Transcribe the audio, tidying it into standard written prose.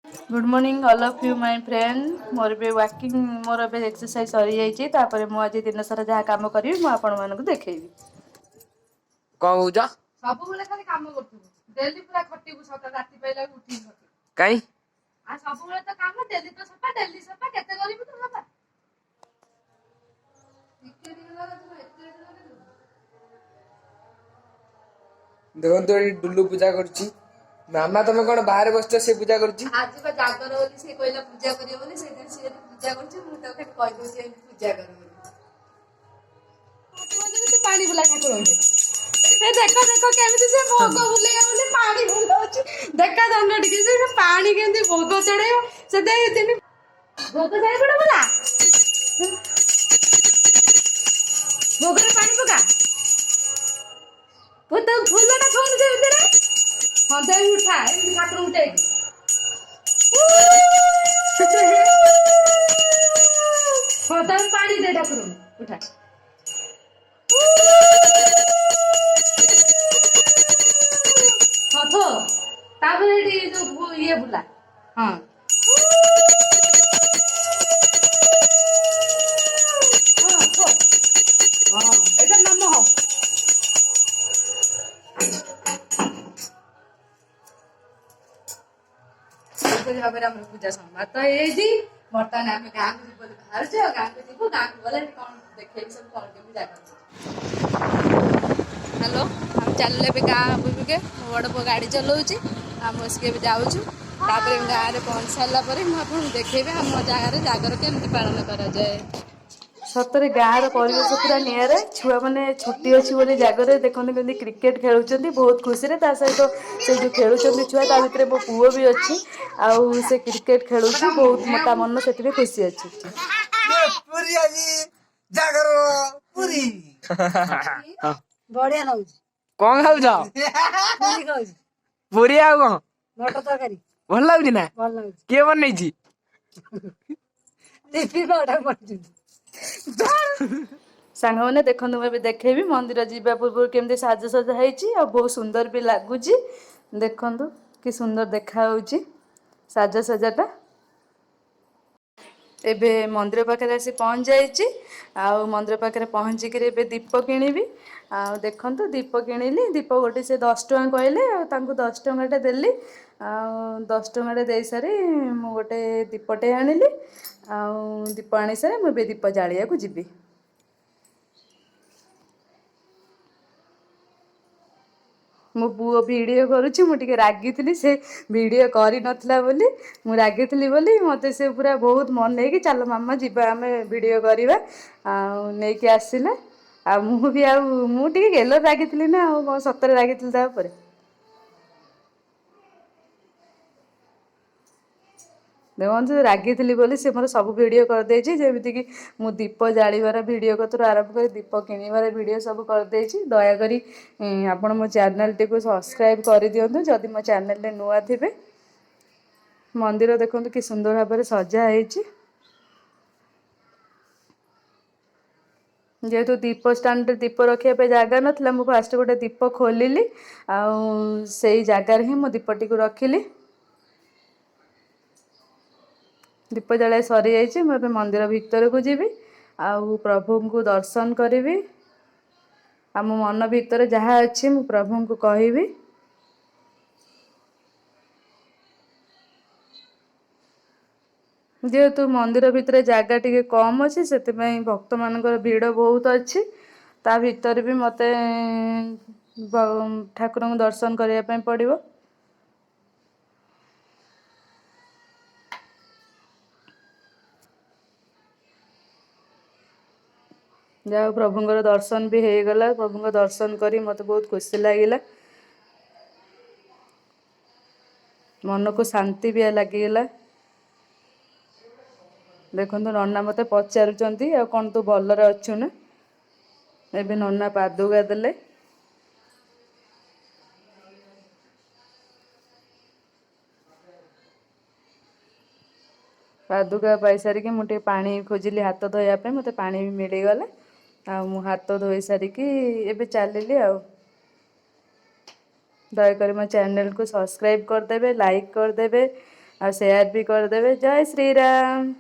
Good morning all of you my friend. ମୋର ଏବେ walking, ମୋର ଏବେ ଏକ୍ସରସାଇଜ୍ ସରିଯାଇଛି। ତାପରେ ମୁଁ ଆଜି ଦିନସାରା ଯାହା କାମ କରିବି, ମୁଁ ଆପଣମାନଙ୍କୁ ଦେଖେଇବି। କଣ କହୁଛ? ସବୁବେଳେ ଖାଲି କାମ କରୁଥିବୁ, ଡେଲି ପୁରା ଖଟିବୁ, ସକାଳ ରାତି ପାଇଲା ଉଠିକି ଖଟିବୁ। କାଇଁ? ଆଉ ସବୁବେଳେ ତ କାମ, ଡେଲି ତ ସଫା, ଡେଲି ସଫା, କେତେ କରିବୁ ତୁ ସଫା? ଟିକେ ଟିକେ ଲଗାଉଛୁ, ଏତେ ଏତେ ଲଗେଇଦବୁ। ଦେଖନ୍ତୁ, ଏଠି ଡୁଲୁ ପୂଜା କରୁଛି। ମାମା, ତମେ କଣ ବାହାରେ ବସିଛ? ସେ ପୂଜା କରୁଛି। ଆଜି ବା ଜାଗର ବୋଲି ସେ କହିଲା ପୂଜା କରିବ ବୋଲି, ସେଇଥିପାଇଁ ସିଏ ଯଦି ପୂଜା କରୁଛି, ମୁଁ ତାକୁ ଖାଲି କହିଦଉଛି ଏମିତି ପୂଜା କର ବୋଲି। ସେ ପାଣି ବୁଲା ଠାକୁରଙ୍କୁ। ଏ ଦେଖ ଦେଖ, କେମିତି ସେ ଭୋଗ ବୁଲେଇବ ବୋଲି ପାଣି ବୁଲାଉଛି। ଦେଖା ଧନ ଟିକେ, ସେ ପାଣି କେମିତି ଭୋଗ ଚଢେଇବ। ସେ ଦେଇ ଭୋଗ ଚାରିପଟେ ବୁଲା, ଭୋଗରେ ପାଣି ପକା। ତ ଫୁଲଟା ଥୋଉନୁ ସେ ଭିତରେ। ହଁ, ଦେଇ ଉଠା ଏମିତି ଠାକୁରଙ୍କୁ ଟେକି। ହଁ, ତାକୁ ପାଣି ଦେ, ଠାକୁରଙ୍କୁ ଉଠା। ହଁ, ଥୋ। ତାପରେ ଏଠି ଯୋଉ ଇଏ ବୁଲା। ହଁ ହଁ, ଥୋ। ହଁ, ଏଇଟା ନମଃ। ଏପରି ଭାବରେ ଆମର ପୂଜା ସମାପ୍ତ ହେଇଯାଇଛି। ବର୍ତ୍ତମାନ ଆମେ ଗାଁକୁ ଯିବୁ ବୋଲି ବାହାରୁଛୁ ଆଉ ଗାଁକୁ ଯିବୁ। ଗାଁକୁ ଗଲେ ସେଠି କଣ ଦେଖେଇବି ସବୁ, କଣ କେମିତି ଜାଗା। ହ୍ୟାଲୋ, ଆମେ ଚାଲିଲେ ଏବେ ଗାଁ ବୁଲିକେ। ମୋ ବଡ଼ ପୁଅ ଗାଡ଼ି ଚଲାଉଛି, ଆମେ ବସିକି ଏବେ ଯାଉଛୁ। ତାପରେ ଗାଁରେ ପହଞ୍ଚି ସାରିଲା ପରେ ମୁଁ ଆପଣଙ୍କୁ ଦେଖେଇବି ଆମ ଜାଗାରେ ଜାଗର କେମିତି ପାଳନ କରାଯାଏ। ସତରେ ଗାଁର ପରିବେଶ ପୁରା ନିଆରା। ଛୁଆମାନେ ଛୁଟି ଅଛି ବୋଲି ଜାଗରରେ ଦେଖନ୍ତୁ କେମିତି କ୍ରିକେଟ ଖେଳୁଛନ୍ତି ବହୁତ ଖୁସିରେ। ତା ସହିତ ସେ ଯୋଉ ଖେଳୁଛନ୍ତି ଛୁଆ, ତା ଭିତରେ ମୋ ପୁଅ ବି ଅଛି ଆଉ ସେ କ୍ରିକେଟ ଖେଳୁଛି ବହୁତ, ତା ମନ ସେଥିରେ ଖୁସି ଅଛି। ପୁରୀ, ଆଜି ଜାଗର ପୁରୀ। ବଢିଆ ଲାଗୁଛି। କଣ ଖାଉଛ? ପୁରୀ ଖାଉଛି। ପୁରୀ ଆଉ କଣ? ମଟର ତରକାରୀ। ଭଲ ଲାଗୁଛି ନା? ଭଲ ଲାଗୁଛି। କିଏ ବନେଇଛି? ଦୀପିକା ଅର୍ଡର କରିଛନ୍ତି। ସାଙ୍ଗମାନେ ଦେଖନ୍ତୁ, ମୁଁ ଏବେ ଦେଖେଇବି ମନ୍ଦିର ଯିବା ପୂର୍ବରୁ କେମିତି ସାଜସଜା ହେଇଛି ଆଉ ବହୁତ ସୁନ୍ଦର ବି ଲାଗୁଛି। ଦେଖନ୍ତୁ କି ସୁନ୍ଦର ଦେଖାଯାଉଛି ସାଜସଜାଟା। ଏବେ ମନ୍ଦିର ପାଖରେ ଆସି ପହଞ୍ଚି ଯାଇଛି ଆଉ ମନ୍ଦିର ପାଖରେ ପହଞ୍ଚିକିରି ଏବେ ଦୀପ କିଣିବି। ଆଉ ଦେଖନ୍ତୁ, ଦୀପ କିଣିଲି। ଦୀପ ଗୋଟେ ସେ 10 ଟଙ୍କା କହିଲେ ଆଉ ତାଙ୍କୁ 10 ଟଙ୍କାଟେ ଦେଲି। ଆଉ 10 ଟଙ୍କାଟେ ଦେଇସାରି ମୁଁ ଗୋଟେ ଦୀପଟେ ଆଣିଲି। ଆଉ ଦୀପ ଆଣିସାରି ମୁଁ ଏବେ ଦୀପ ଜାଳିବାକୁ ଯିବି। ମୋ ପୁଅ ଭିଡ଼ିଓ କରୁଛି। ମୁଁ ଟିକେ ରାଗିଥିଲି, ସେ ଭିଡ଼ିଓ କରିନଥିଲା ବୋଲି। ମୁଁ ରାଗିଥିଲି ବୋଲି ମୋତେ ସେ ପୁରା ବହୁତ ମନେଇକି, ଚାଲ ମାମା ଯିବା, ଆମେ ଭିଡ଼ିଓ କରିବା, ଆଉ ନେଇକି ଆସିଲେ। ଆଉ ମୁଁ ବି, ଆଉ ମୁଁ ଟିକେ ଗେଲ ରାଗିଥିଲି ନା, ଆଉ କ'ଣ ସତରେ ରାଗିଥିଲି ତା ଉପରେ? ଦେଖନ୍ତୁ, ରାଗିଥିଲି ବୋଲି ସେ ମୋର ସବୁ ଭିଡ଼ିଓ କରିଦେଇଛି। ଯେମିତିକି ମୁଁ ଦୀପ ଜାଳିବାର ଭିଡ଼ିଓ କତରୁ ଆରମ୍ଭ କରି ଦୀପ କିଣିବାର ଭିଡ଼ିଓ ସବୁ କରିଦେଇଛି। ଦୟାକରି ଆପଣ ମୋ ଚ୍ୟାନେଲଟିକୁ ସବସ୍କ୍ରାଇବ୍ କରିଦିଅନ୍ତୁ ଯଦି ମୋ ଚ୍ୟାନେଲରେ ନୂଆ ଥିବେ। ମନ୍ଦିର ଦେଖନ୍ତୁ କି ସୁନ୍ଦର ଭାବରେ ସଜା ହେଇଛି। ଯେହେତୁ ଦୀପ ଷ୍ଟାଣ୍ଡରେ ଦୀପ ରଖିବା ପାଇଁ ଜାଗା ନଥିଲା, ମୁଁ ଫାଷ୍ଟ ଗୋଟେ ଦୀପ ଖୋଲିଲି ଆଉ ସେଇ ଜାଗାରେ ହିଁ ମୁଁ ଦୀପଟିକୁ ରଖିଲି। ଦୀପ ଜଳାଇ ସରିଯାଇଛି। ମୁଁ ଏବେ ମନ୍ଦିର ଭିତରକୁ ଯିବି ଆଉ ପ୍ରଭୁଙ୍କୁ ଦର୍ଶନ କରିବି ଆଉ ମୋ ମନ ଭିତରେ ଯାହା ଅଛି ମୁଁ ପ୍ରଭୁଙ୍କୁ କହିବି। ଯେହେତୁ ମନ୍ଦିର ଭିତରେ ଜାଗା ଟିକେ କମ୍ ଅଛି, ସେଥିପାଇଁ ଭକ୍ତମାନଙ୍କର ଭିଡ଼ ବହୁତ ଅଛି। ତା ଭିତରେ ବି ମୋତେ ଠାକୁରଙ୍କୁ ଦର୍ଶନ କରିବା ପାଇଁ ପଡ଼ିବ। ଯାହା ହଉ, ପ୍ରଭୁଙ୍କର ଦର୍ଶନ ବି ହେଇଗଲା। ପ୍ରଭୁଙ୍କ ଦର୍ଶନ କରି ମୋତେ ବହୁତ ଖୁସି ଲାଗିଲା, ମନକୁ ଶାନ୍ତି ବି ଲାଗିଗଲା। ଦେଖନ୍ତୁ, ନନା ମୋତେ ପଚାରୁଛନ୍ତି, ଆଉ କ'ଣ ତୁ ଭଲରେ ଅଛୁ ନା? ଏବେ ନନା ପାଦୁକା ଦେଲେ। ପାଦୁକା ପାଇସାରିକି ମୁଁ ଟିକେ ପାଣି ଖୋଜିଲି ହାତ ଧୋଇବା ପାଇଁ। ମୋତେ ପାଣି ବି ମିଳିଗଲା ଆଉ ମୁଁ ହାତ ଧୋଇ ସାରିକି ଏବେ ଚାଲିଲି। ଆଉ ଦୟାକରି ମୋ ଚ୍ୟାନେଲକୁ ସବସ୍କ୍ରାଇବ୍ କରିଦେବେ, ଲାଇକ୍ କରିଦେବେ ଆଉ ସେୟାର ବି କରିଦେବେ। ଜୟ ଶ୍ରୀରାମ।